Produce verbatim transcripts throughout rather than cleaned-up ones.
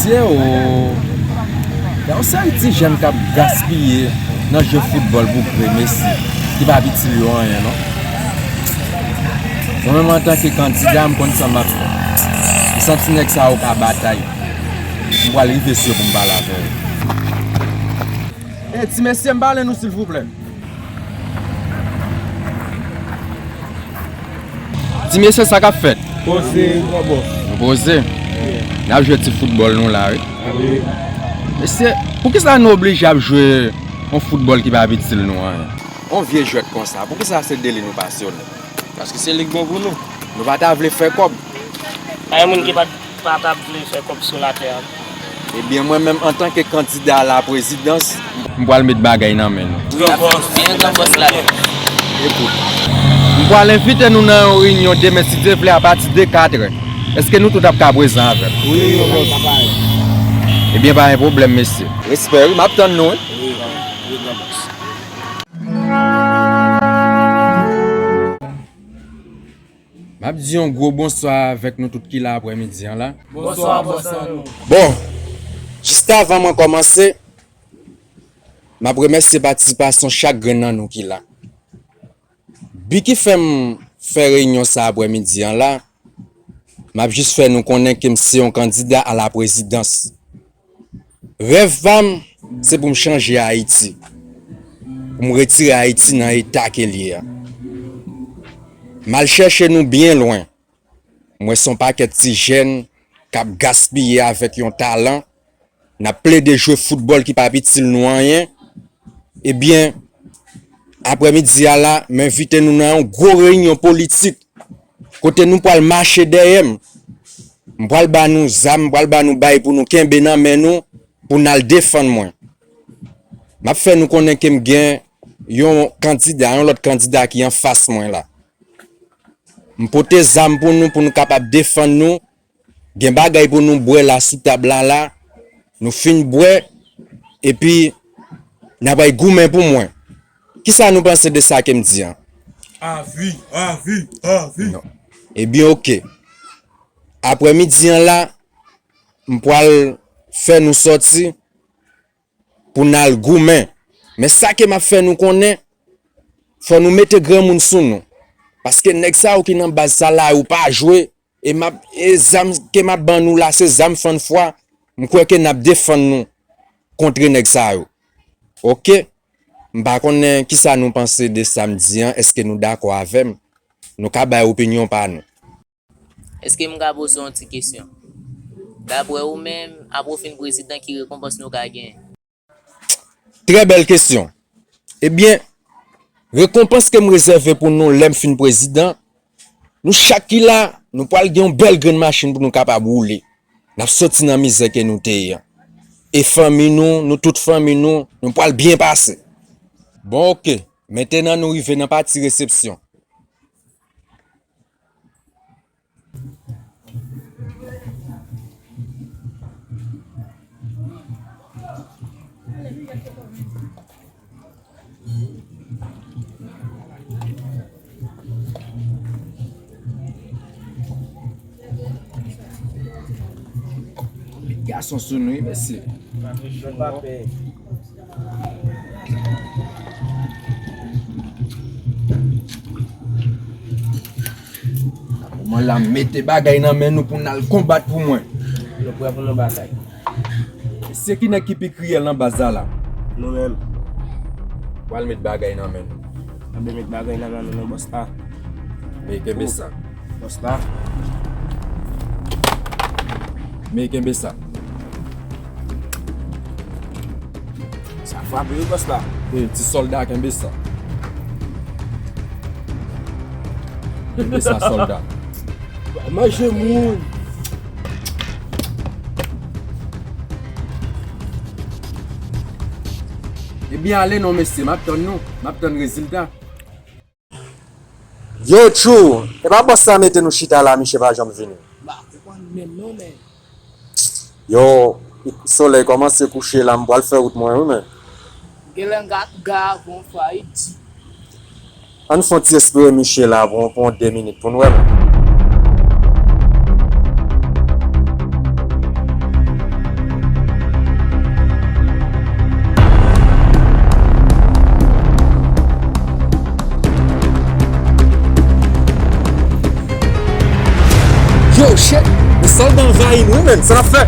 Yo, gen yon seri ti jèn k ap gaspiye nan jwe foutbòl pou grenn mesi ki p ap itil yo anyen, non. Mwen menm, antanke kandida, m konn sa m ap fè. M santi nèg sa yo ka batay. M pral rive sou yo pou m pale avè yo. E, ti mesye, m pale nou, silvouplè. Ti mesye, sa k ap fèt? Poze, gran bòs. Nou poze? N ap jwe ti foutbòl nou la, wi. Wi. Mesye, poukisa nou oblije ap jwe yon foutbòl ki p ap itil nou anyen? Yon vye jwèt konsa, poukisa se de li nou pasyone? Paske se li k bon pou nou. Nou pa ta vle fè kòb. Pa gen moun ki pa, pa t ap vle fè kòb sou latè a. Ebyen, mwen menm, antanke kandida a la prezidans, m pral met bagay nan men nou. Byen, gran bòs la. Ekout, m pral envite nou nan yon reyinyon demen, si Dye vle, apati de katrè. Èske nou tout ap ka prezan avè m? Wi, gran bòs. Ebyen, pa gen pwoblèm, mesye. Respè, wi, m ap tann nou, wi. Wi, gran, wi, gran bòs. M ap di yon gwo bonswa avèk nou tout ki la aprèmidi an la. Bonswa, bonswa nou. Bon, jis avan mwen kòmanse, m ap remèsye patisipasyon chak grenn nan nou ki la. Bi ki fè m fè reyinyon sa aprèmidi an la, m ap jis fè nou konnen ke m se yon kandida a la prezidans. Rèv pa m, se pou m chanje Ayiti. Pou m retire Ayiti nan eta ke l ye a. M al chèche nou byen lwen. M wè se yon pakèt ti jèn k ap gaspiye avèk yon talan. N ap plede jwe foutbòl ki p ap itil nou anyen. Ebyen, aprèmidi a la, m envite nou nan yon gwo reyinyon politik. Kote nou pral mache dèyè m. M pral ba nou zam, m pral ba nou bay pou nou kenbe nan men nou, pou n al defann mwen. M ap fè nou konnen ke m gen yon kandida, yon lòt kandida ki anfas mwen la. M pote zam pou nou, pou nou kapab defann nou. Gen bagay pou nou bwè la sou tab la la. Nou fin bwè, epi n ap al goumen pou mwen. Kisa nou panse de sa ke m di an? Avi, avi, avi. Non. Ebyen, oke. Aprèmidi an la, m pral fè nou sòti pou n al goumen. Men sa ke m ap fè nou konnen, fò nou mete granmoun sou nou. Paske nèg sa yo ki nan baz sa la, yo pa jwe. E m ap, e zam ke m ap ban nou la, se zam fann fwa. M kwè ke n ap defann nou kontre nèg sa yo. Oke? M pa konnen kisa nou panse de sa m di an. Èske nou dakò avè m? Nou ka bay opinyon pa nou. Èske m ka poze yon ti kesyon? Daprè ou menm, apre w fin prezidan, ki rekonpans nou ka genyen? Trè bèl kesyon. Ebyen, rekonpans ke m rezève pou nou lè m fin prezidan, nou chak ki la, nou pral gen yon bèl grenn machin pou nou kapab woule. N ap soti nan mizè ke nou te ye an. E fanmi nou, nou tout fanmi nou, nou pral byen pase. Bon, oke. Mentenan nou rive nan pati resepsyon. Met gason sou nou, wi, mesye. Nan moman la, m mete bagay nan men nou pou n al konbat pou mwen. Nou prè pou nou batay. Se ki nèg ki pi kriyèl nan baz la la? Nou menm. Pral met bagay nan men nou. Anben, met bagay nan men nou, non, bòs la. Men kenbe sa. Bòs la. Men kenbe sa. Sa frape wi, bòs la. E, ti sòlda, kenbe sa. Kenbe sa, sòlda. Manje moun. Ebyen, ale non, mesye, m ap tann nou. M ap tann rezilta. Yo, tchou! E pa bòs la mete nou chita la, miche pa janm vini. M pa konprann menm non, men. Yo, solèy kòmanse kouche la, m pral fè wout mwen, wi, men. Genlè m ka ga avan w fwa, wi, di. Ann fè yon ti espere miche la pou, pou yon de minit pou n wè, men. Rayi nou wi, menn, sa n ap fè?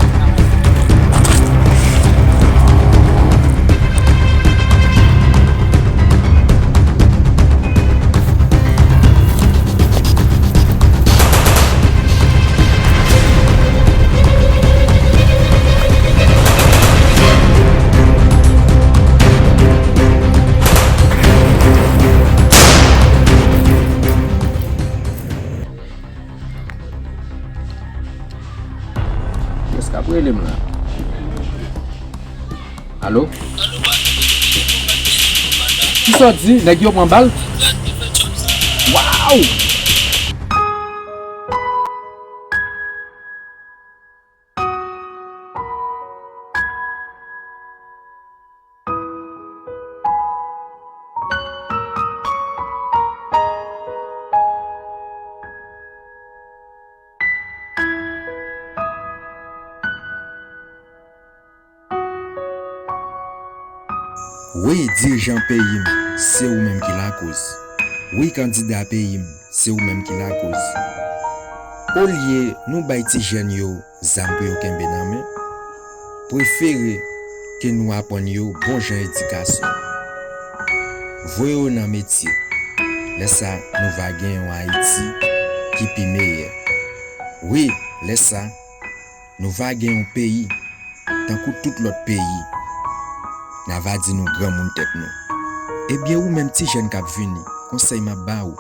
Kiyès k ap rele m la? Alo? Kisa w di? Nèg yo pran bal? Waw! Wi, dirijan peyi m, se ou menm ki lakoz. Wi, kandida peyi m, se ou menm ki lakoz. Olye nou bay ti jèn yo zam pou yo kenbe nan men, prefere ke nou aprann yo bon jan edikasyon. Voye yo nan metye. Lè sa, nou va gen yon Ayiti ki pi meyè. Wi, lè sa, nou va gen yon peyi tankou tout lòt peyi. N a va di nou granmoun tèt nou. Ebyen, ou menm ti jèn k ap vini, konsèy m ap ba ou,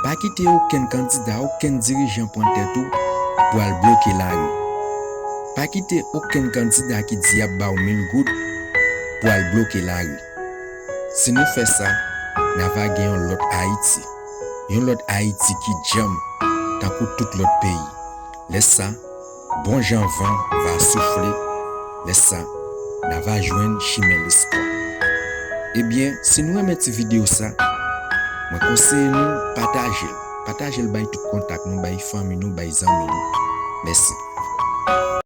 pa kite okenn kandida, okenn dirijan pran tèt ou pou al bloke lari. Pa kite okenn kandida ki di y ap ba w mil goud pou al bloke lari. Si nou fè sa, n a va gen yon lòt Ayiti. Yon lòt Ayiti ki djanm, tankou tout lòt peyi. Lè sa, bon jan van va soufle, lè sa, n a va jwenn chimen lespwa. Ebyen, si nou renmen ti videyo sa, mwen konseye nou pataje l. Pataje l bay tout kontak nou, bay fanmi nou, bay zanmi nou. Mèsi.